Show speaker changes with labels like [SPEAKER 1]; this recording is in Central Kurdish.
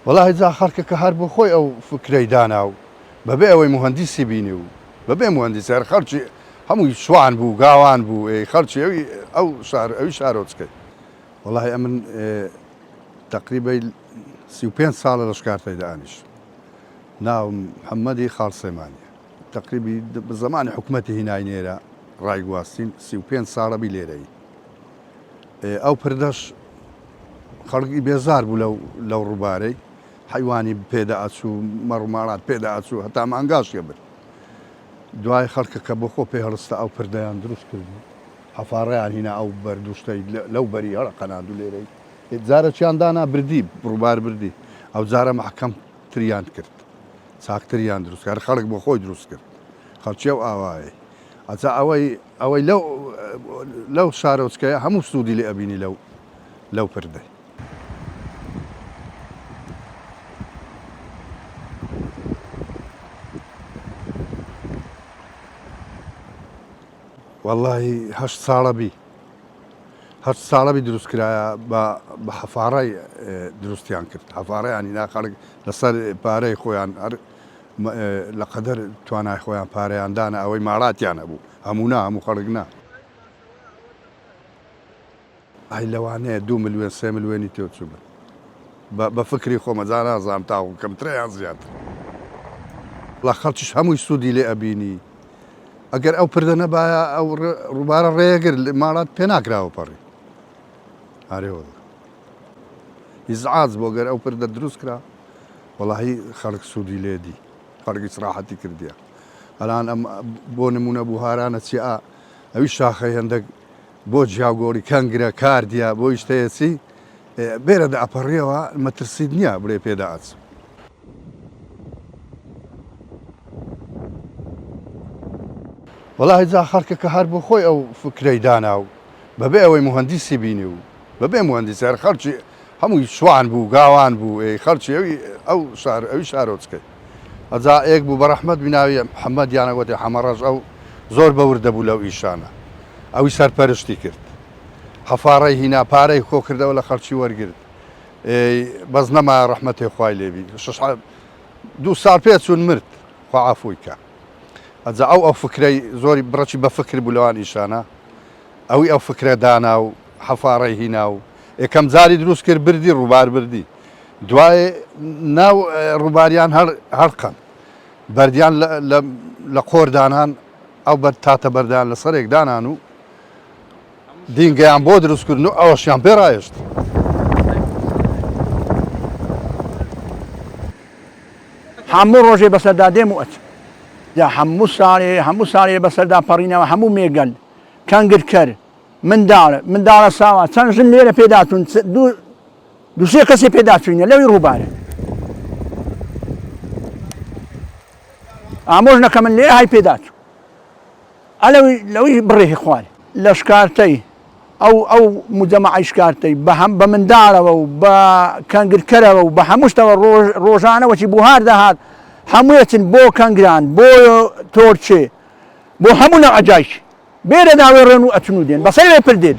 [SPEAKER 1] وەڵاهی جا خەڵکەکە هەر بۆ خۆی ئەو فکرەی دانا و بەبێ ئەوەی موهەندیسی بینی و بەبێ موهەندیسی هەر خەڵکی هەمووی شوان بوو گاوان بوو ئێ خەڵکی ئەوی ئەو شار ئەوی شارۆچکەی. وەڵاهی ئەمن تەقریبەی 35 ساڵە لە شکارتەی دانیشم ناوم محەممەدی خاڵ سێمانیە تەقریبی بە زەمانی حکومەتی هینای نێرە ڕایگواستین 35 ساڵە بی لێرەی ئەو پردەش خەڵکی بێزار بوو لەو لەو ڕووبارەی حەیوانی پێدا ئەچوو مەڕوماڵات پێدا ئەچوو هەتا مانگاش برد دوای خەڵکەکە بۆ خۆ پێ هەڵستا ئەو پردەیان دروست کرد و حەفاڕەیان هینا ئەو بەردوشتەی لەو بەری هەڵە قەناد و لێرەی جارەکیان دانا بردی ڕووبار بردی ئەو جارە مەحکەم تریان کرد چاکتریان دروست کرد خەڵک بۆ خۆی دروست کرد خەڵکی ئەو ئاوایەی ئەجا ئەوەی ئەوەی لەو لەو شارۆچکەیە هەموو سوودی لێ ئەبینی لەو لەو پردەی. وەڵاهی هەشت ساڵە بی هەشت ساڵە بی دروست کرایە بە بە حەفاڕای دروستیان کرد حەفاڕەیان هینا خەڵک لەسەر پارەی خۆیان هەر لە قەدەر توانای خۆیان پارەیان دانا ئەوەی ماڵاتیان هەبوو هەموو نا هەموو خەڵک نا. ئای لەوانەیە دوو ملوێن سێ ملوێنی تێ چووبن بە فکری خۆمە جا نازانم تاوەکو کەمترە یان زیاتر. وەڵا خەڵکیش هەمووی سوودی لێ ئەبینی ئەگەر ئەو پردە نەبایە ئەو ڕووبارە ڕێگرت ماڵات پێ ناکراوە پەڕی ئارێ وەڵا ئیزعاج بۆ گەر ئەو پردە دروست کرا وەڵاهی خەڵک سوودی لێ دی خەڵک ئیسراحەتی کردیە ئەلان ئەم بۆ نمونە بوهارانە چی ئا ئەوی شاخەی هەندێک بۆ جیاگۆری کەنگرە کاردیە بۆ ئیشتەیە چی بێرە دە ئەپەڕیەوە مەترسیت نییە بڵێ پێدا ئەچم. وەڵاهی جا خەڵکەکە هەر بۆ خۆی ئەو فکرەی دانا و بەبێ ئەوەی موهەندیسی بینی و بەبێ موهەندیسی هەر خەڵکی هەمووی شوان بوو گاوان بوو ئێ خەڵکی ئەوی ئەو شار ئەوی شارۆچکەی ئەجا ئێک بوو بەڕەحمەت بی ناوی محەمەد یانە گۆتی حەمەڕەش ئەو زۆر بەورد دەبوو لەو ئیشانە ئەوی سەرپەرشتی کرد حەفاڕەی هینا پارەی کۆ کردەوە لە خەڵکی وەرگرت ئێ بەس نەمایە ڕەحمەتێ خوای لێبی شش دوو ساڵ پێ چوون مرد خوا عەفووی کا ئەجا ئەو ئەو فکرەی زۆری بڕەکی بە فکر بوو لەوان ئیشانە ئەوی ئەو فکرە دانا و حەفاڕەی هینا و یەکەم جاری دروست کرد بردی ڕووبار بردی دوای ناو ڕووباریان هەر هەڵقەن بەردیان لە قۆر دانان ئەو بەر تاتە بەردان لە سەرێک دانان و دینگەیان بۆ دروست کردن و ئەوەشیان پێ ڕایشت.
[SPEAKER 2] هەموو ڕۆژێ بەسەردا دێم و ئەچم جا هەموو ساڵێ هەموو ساڵێ بەسەردا پەڕینەوە هەموو مێگەل کەنگرکەر منداڵ منداڵە ساوا چەند ژن لێرە پێداچوون دوو دوسێ کەسێ پێداچوینە لەوی ڕووبارە ئامۆژنەکە من لێرە های پێداچوو ئەلەوی لەوی بڕێ خوار لە شکارتەی ئەو ئەو موجەمەعەی شکارتەی بە هەم بە منداڵەوە و بە کەنگرکەرەوە و بە هەموو شتەوە ڕۆژ ڕۆژانە وەکی بوهار دەهات هەموویەچن بۆ کەنگران بۆ تۆرچێ بۆ هەموو نەوعە جایش بێرە داوێ ڕێن و ئەچن و دێن بەسەر وێ پردێن.